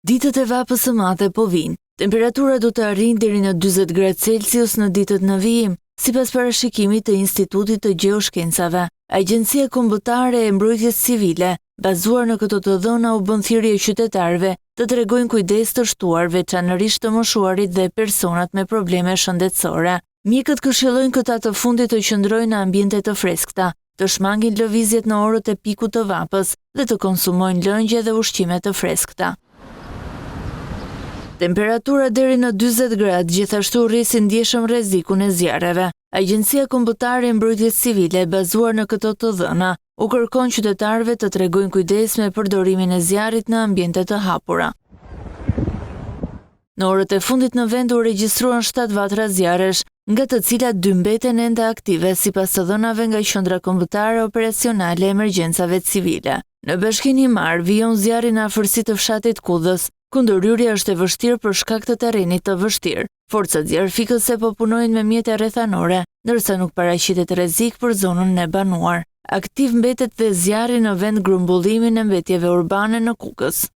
Ditët e vapës së madhe po vijnë. Temperaturat do të arrijnë deri në 40 gradë Celsius në ditët në vijim, sipas parashikimit të Institutit të Gjeoshkencave. Agjencia Kombëtare e Mbrojtjes Civile, bazuar në këto të dhëna u bën thirrje qytetarëve të tregojnë kujdes të shtuar, veçanërisht të moshuarit dhe personat me probleme shëndetësore. Mjekët këshillojnë këta të fundit të qëndrojnë në ambiente të freskëta, të shmangin lëvizjet në orët e pikut të vapës dhe të konsumojnë lëngje dhe ushqime të freskëta. Temperaturat deri në 40 gradë gjithashtu rrisin ndjeshëm rrezikun e zjarreve. Agjencia Kombëtare e Mbrojtjes Civile, bazuar në këto të dhëna, u kërkon qytetarëve të tregojnë kujdes me përdorimin e zjarrit në ambiente të hapura. Në orët e fundit në vend u regjistruan 7 vatra zjarresh, nga të cilat dy mbeten ende aktive sipas të dhënave nga Qendra Kombëtare Operacionale e Emergjencave Civile. Në Bashkinë Himarë vijon zjarri në afërsi të fshatit Kudhës, ku ndërhyrja është e vështirë për shkak të terrenit të vështirë. Forcat zjarrfikëse po punojnë me mjete rrethanore, ndërsa nuk paraqitet rrezik për zonën e banuar. Aktiv mbetet dhe zjarri në vendgrumbullimin e mbetjeve urbane në Kukës.